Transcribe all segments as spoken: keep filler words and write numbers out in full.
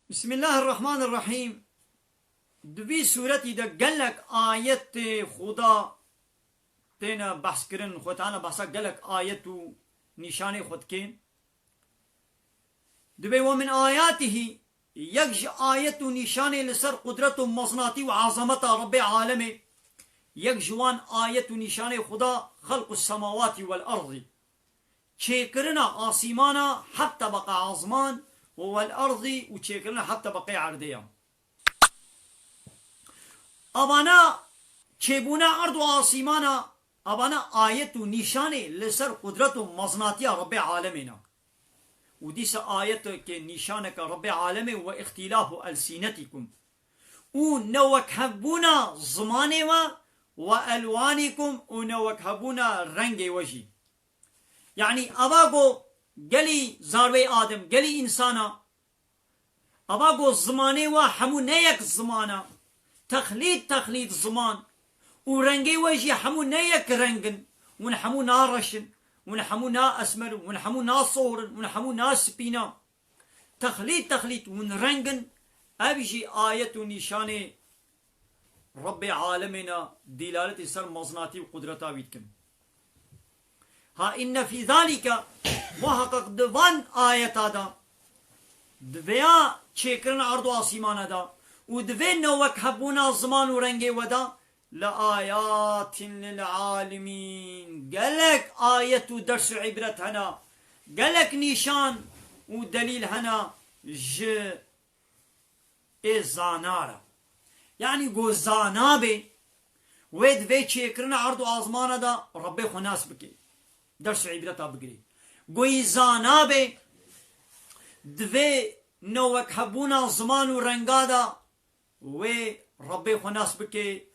Bismillahirrahmanirrahîm. Di vî sûretî de gelek ayetê Xuda têne behskirin, Xwedana behsa gelek ayet û nîşanê xwe dike. Dibê we min ayatihî, yek ji ayet û nîşanê li ser qudret û meznatî û ezameta Rebbê alemê, yek ji wan ayet û nîşanê Xuda xelqu semawatî wel erdî. Çêkirina asîmana, heft tebeqa azman, û wel erdî, û çêkirina heft tebeqê erdê ya. Avana çêbûna erd û asîmana, avana ayet û nîşanê li ser qudret û meznatiya Rebbê alemê ne. Û dîsa ayeteke nîşaneke Rebbê alemê, we îxtîlafu elsînetîkum. Û newekhevbûna zimanê we, we elwanîkum, û newekhevbûna rengê we jî. Yanî ava go gelî zarwê Adem, gelî însana, ava go zimanê we hemû ne yek ziman e, texlît texlît ziman, û rengê we jî hemû ne yek reng in, hûn hemû na reş in, hûn hemû na esmer in, hûn hemû na sohr in, hûn hemû na spî ne. Texlît texlît hûn reng in, ev jî ayet û nîşanê Rebbê alemê ne, dîlaletî ser meznatî û qudreta wî dikin. Ha inne fî zalîke, muheqeq di van ayeta de, di vêya çêkirina erd û asîmana de û di vê newekhevbûna ziman û rengê we de, le ayatin lil alimîn, gelek ayet û ders û îbret hene, gelek nîşan û delîl hene ji ê zana re. Yanî go zana bê, wê di vê çêkirina erd û azmana de Rebbê xwe nas bike. Ders û îbreta bigirê. Goyî zana bê, di vê newekhebûna ziman û renga de wê Rebbê xwe nas bike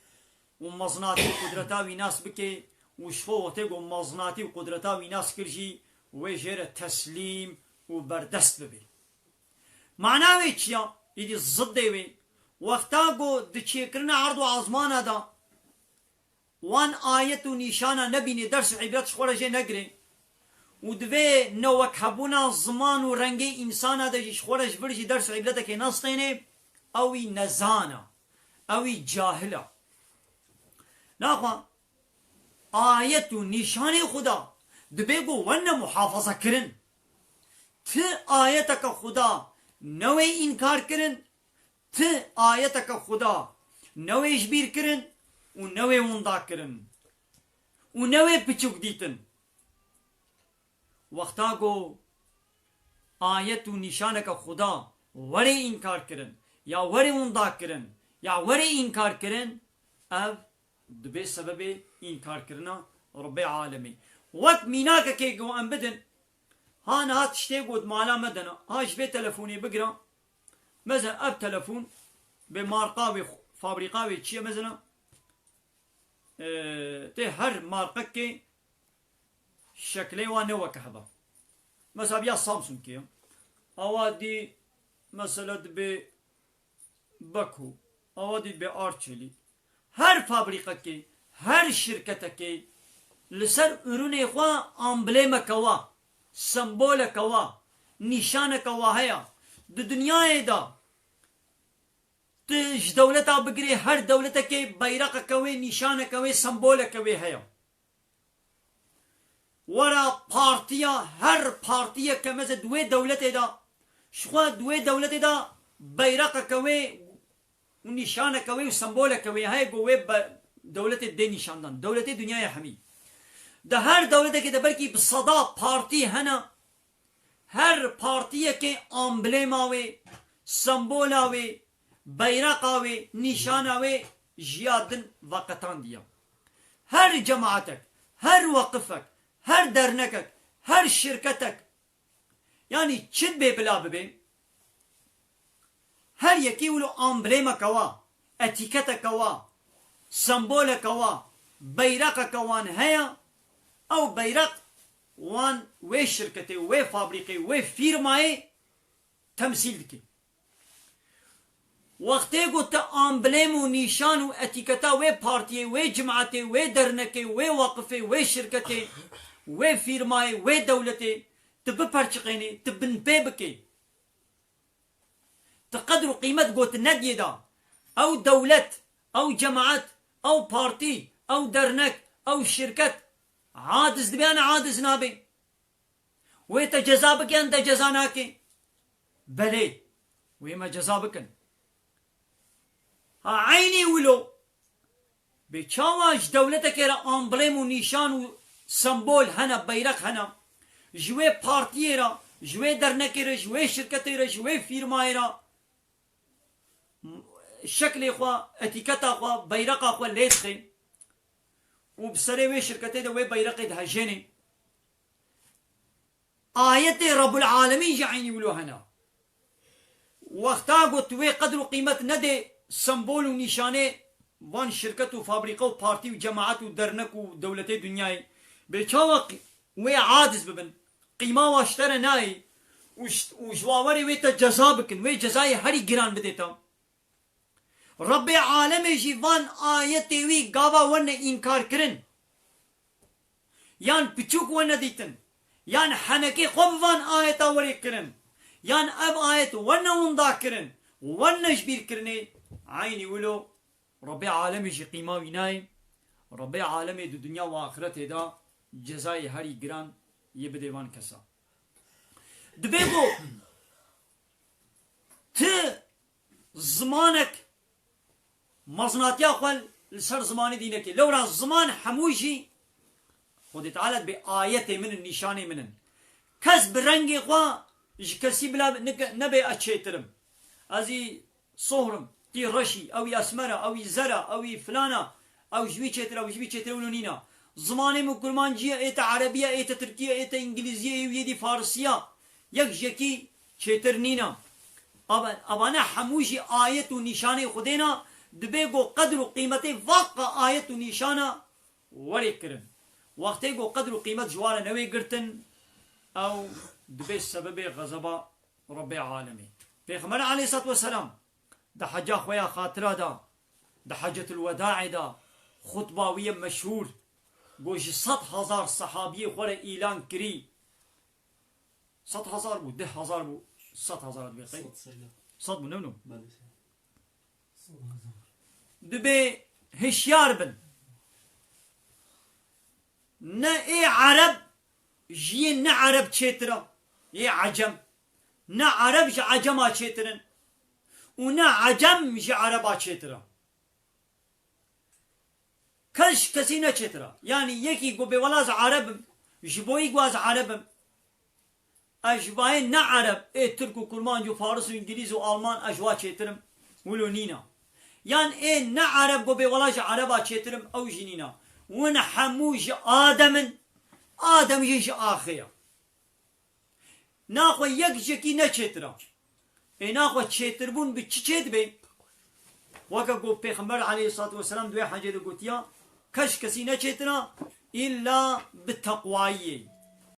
û mezinatî û qudreta wî nas bike û ji xwe wextê ku mezinatî û qudreta wî nas kir jî wê jê re teslîm û berdest bibe. Mana wê çi ya? Îdî ziddê wê. Wexta ku di çêkirina erd û azmana de wan ayet û nîşana nebînê, ders û îbret ji xwe re jê negirê û di vê newekhebûna ziman û rengê însana de jî ji xwe re ji vir jî ders û îbretekê nestênê, ewî nezan e, ewî cahil e. Naxwe ayet û nîşanê Xuda dibê ku werne muhafaza kirin. Ti ayeteke Xuda newê înkar kirin, ti ayeteke Xuda newê ji bîr kirin û newê winda kirin û newê piçûk dîtin. Wexta ku ayet û nîşaneke Xuda werê înkar kirin, ya werê winda kirin, ya werê înkar kirin, ev dibe sebebê înkarkirina Rebbê alemê. Wek mînakekê ku em bidin, ha niha tiştê ku di mala me de ne, ha ji vê telefonê bigira, mesela ev telefon bê marqa wê, fabrîqa wê çi ye, mesela, e, tê her marqekê şeklê wan ne weke heva. Mesela ya Samsungê ye. Awa dî mesela dibê Beko, awa dî dibê Arçelî. Her fabrîqekê, her şirketekê li ser ürünê xwe amblemeke wa, semboleke wa, nîşaneke wa heye. Di dinyayê de tu ji dewleta bigirê, her dewletekê beyreqeke wê, nîşaneke wê, semboleke wê heye. Were partiya, her partiyeke meze di wê dewletê de, ji xwe di wê dewletê de beyreqeke wê û nîşaneke wê û semboleke wê heye ku wê be dewletê dê nîşandan. Dewletê dinyayê hemî. Di her dewletekê de belkî bi seda partî hene, her partiyekê amblêma wê, sembola wê, beyreqa wê, nîşana wê ji ya din veqetandiye. Her cemaetek, her weqifek, her dernekek, her şirketek, yanî çi bê bila bibe, her yekî wilo amblêmeke wa, etîketeke wa, semboleke wa, beyreqeke wan heye, ew beyreq wan wê şirketê, wê fabrîqê, wê fîrmayê temsîl dike. Wextê ku te amblêm û nîşan û etîketa wê partiyê, wê cimatê, wê dernekê, wê weqifê, wê şirketê, wê fîrmayê, wê dewletê, tu biperçiqênê, tu binpê bikê. Tu qedr û qîmet gotin nediyê da. Ew dewlet, ew cemaet, ew partî, ew dernek, ew şirket adiz dibe yan adiz nabe? Wê te ceza bike yan te ceza nake? Belê, wê me ceza bikin. Ha eynî wilo, bê çawa ji dewletekê re amblem û nîşan û sembol hene, beyreq hene, ji wê partiyê re, ji wê dernekê re, ji wê şirketê re, ji wê fîrmayê re şeklê xwe, etîketa xwe, beyreqa xwe lê dixê û bi serê wê şirketê de wê beyreqê dihejênê. Ayetê Rabbul Alemîn jî eynî wilo hene. Wexta got tu wê qedr û qîmet nedê sembol û nîşanê van şirket û fabrîqe û partî û cemaet û dernek û dewletê dinyayê, bê çawa qî-, wê adiz bibin? Qîma wa ji te re nayê û ji, û ji wa werê wê te ceza bikin. Wê cezayê herî giran bidê te. Rebbê alemê jî van ayetê wî gava wene înkar kirin. Yan piçûk wene dîtin. Yan henekê xwe bi van ayeta werê kirin. Yan ev ayet wene winda kirin. Wene ji bîr kirinê. Eynî wilo Rebbê alemê jî qîma wî nayê. Rebbê alemê di dinya û axiretê de cezayê herî giran yê bidê van kesa. Dibê ku ti zimanek mezinatiya xwe li ser zimanê dî neke. Lewra ziman hemû jî Xwedê Teala dibê ayetê min in, nîşanê min in. Kes bi rengê xwe ji kesî bila nike-, nebê ez çêtir im. Ez î sohr im, tî reş î, ew î esmer e, ew î zer e, ew î filan e, ew ji wî çêtir e, ew ji wî çêtir e, wilo nîne. Zimanê min kurmancî ye, ê te erebî ye, ê te tirkî ye, ê te îngilîzî ye, ê wî yê dî farisî ye. Yek ji yekî çêtir nîne. Ava-, avane hemû jî ayet û nîşanê Xwedê ne, dibê ku qedr û qîmetê vaqqa ayet û nîşana werê kirin. Wextê ku qedr û qîmet ji wan re newê girtin, ew dibê sebebê xezeba Rebbê alemê. Pêxember aleyhissalatu vesselam di heca xwe ya xatira de, di Hecetul Wedaê de, xutba wî ye meşhûr, got, ji sed hezar sehabiyê xwe re îlan kirî. Sed hezar bû, deh hezar bû, sed hezar dibê qey? Sed seyda. Sed bû, ne wilo? Belê. Dibê hişyar bin. Ne ê Ereb ji yê ne Ereb çêtir e, yê Ecem. Ne Ereb ji Ecema çêtir in û ne Ecem ji Ereba çêtir e. Kes ji kesî ne çêtir e. Yanî yekî ku bê wela ez Ereb im, ji bo yî ku ez Ereb im, ez ji bayê ne Ereb, ê Tirk û Kurmanc û Faris û Îngilîz û Alman ez ji wa çêtir im, wilo nîne. Yan ê ne Ereb ku bê wela ji Ereba çêtir im, ew jî nîne. Win hemû ji Adem in, Adem jî ji axê ye. Naxwe yek ji yekî ne çêtir e. Ê naxwe çêtirbûn bi çi çê dibe? Weke ku Pêxember aleyhissalatu vesselam di wê hecê de gotiya, kes kesî ne çêtir e, îlla bi teqwayiyê.